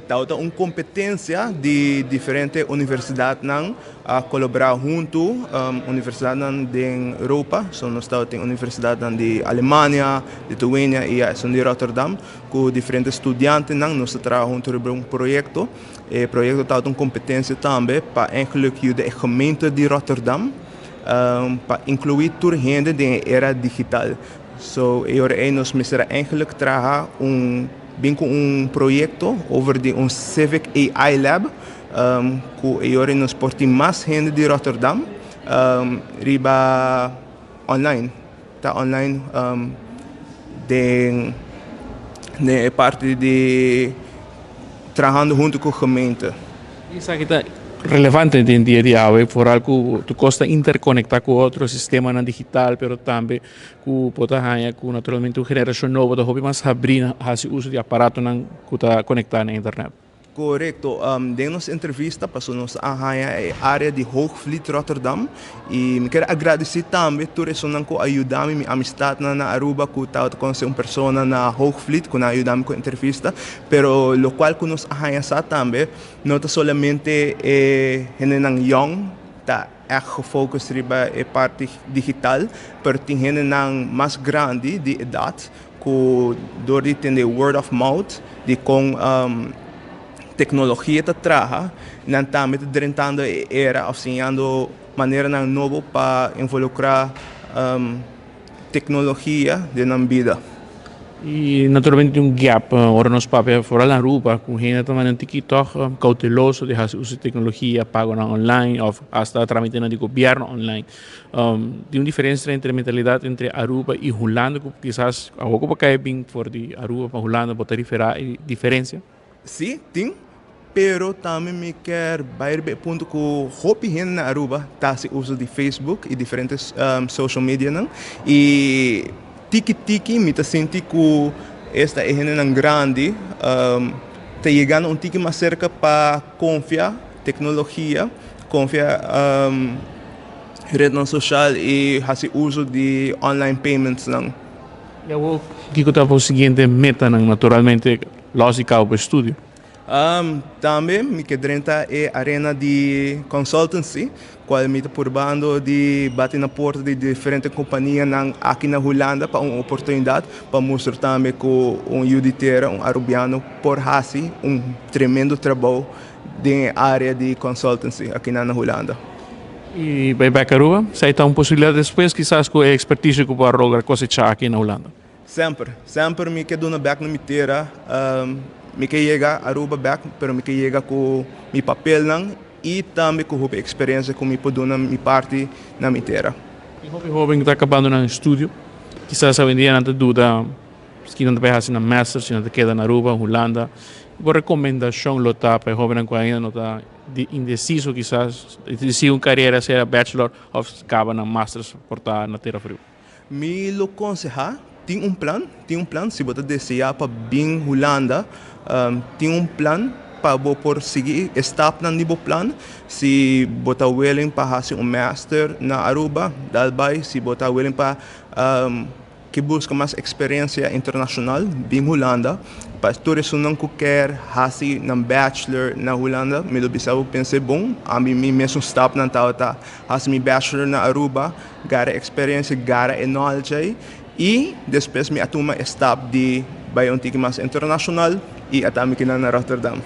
Tabata un kompetensia di diferente universidatnan a kolaborá huntu, universidatnan den Europa, so nos tabatin universidatnan di Alemania, Lithuania i esun di Rotterdam, ku diferente studiantenan nos ta traha huntu riba un proyekto. E proyekto tabata un kompetensia tambe pa eigenlijk yuda e gemeente di Rotterdam pa inkluí tur hende den e era digital. So e ora ei nos mester a eigenlijk traha un bin ku un proyekto over di un Civic AI Lab ku e ora nos por tin mas hende di Rotterdam riba online, ta online den den e parti di trahando hunto ku gemeente. Esaki ta relevante den dia di awe, foral ku tur kos ta interkonektá ku otro sistemanan digital, pero tambe ku bo ta haña ku naturalmente un generashon nobo ta hopi mas habrí na hasi uso di aparatonan ku ta konektá na internet. Korekto. Den nos entrevista paso nos a haña e área di Hoogvliet Rotterdam i mi kier agradesí tambe tur esunnan ku a yuda mi, mi amistatnan na Aruba ku tabata konosé un persona na Hoogvliet ku nan a yuda mi ku entrevista. Pero lokual ku nos a haña sa tambe no ta solamente e hendenan yòn ta ègt gefocus riba e parti digital, pero tin hendenan mas grandi di edat ku dor di tende word of mouth di kon teknologia ta traha, nan tambe ta drentando e era òf siñando maneranan nobo pa involukrá teknologia den nan bida. I naturalmente tin un gap ora nos papia foral na Aruba ku hende ta manda un tiki tòg kouteloso di hasi uso di teknologia, pagonan online òf asta tramitenan di gobièrnu online. Tin un diferensia entre mentalidat entre Aruba i Hulanda ku kisas awor ku bo kai bin for di Aruba pa Hulanda bo ta riferá e diferensia? Sí, tin, pero tambe mi kier bai riba e punto ku hopi hende na Aruba ta hasi uso di Facebook i diferente social medianan i tiki tiki mi ta sinti ku esta e hendenan grandi ta yegando un tiki mas serka pa konfia teknologia, konfia rednan sosial i hasi uso di online paymentsnan. I awor kiko ta bo siguiente metanan? Naturalmente los di kaba bo estudio. Tambe mi ke drenta e arena di consultancy, kual mi ta purbando di bati na porta di diferente kompanianan aki na Hulanda pa un oportunidat pa mustra tambe ku un yu di tera, un Arubiano por hasi un tremendo trabou den e area di consultancy aki na Hulanda. I bai bek Aruba? Esei ta un posibilidat despues kisas ku e ekspertisio ku bo a logra kosechá aki na Hulanda? Semper, semper mi ke duna bek na mi tera. Mi ke yega Aruba bek, pero mi ke yega ku mi papelnan i tambe ku hopi eksperensia ku mi por duna mi parti na mi tera. Tin hopi hoben ku ta kabando nan estudio, kisas awendia nan ta duda si nan ta bai hasi nan master, si nan ta keda na Aruba, Hulanda. Bo rekomendashon lo ta pa e hobennan ku ainda no ta indesiso kisas, di sigui un karera sea bachelor òf kaba nan masters por ta na tera friu? Mi lo konsehá, tin un plan, tin un plan, si bo ta deseá pa bin Hulanda, tin un plan pa bo por sigui e stapnan di bo plan. Si bo ta willing pa hasi un master na Aruba, dal bai. Si bo ta willing pa ke buska mas eksperensia internashonal, bin Hulanda. Pa tur esunnan ku kier hasi nan bachelor na Hulanda, mi lo bisa bo pensa e bon. Ami mi mesun stapnan tabata hasi mi bachelor na Aruba. Gara experiencia, gara e knowledge ei y despues mi a tuma e stap di bay un tiki mas internacional y a ta mi kina na Rotterdam.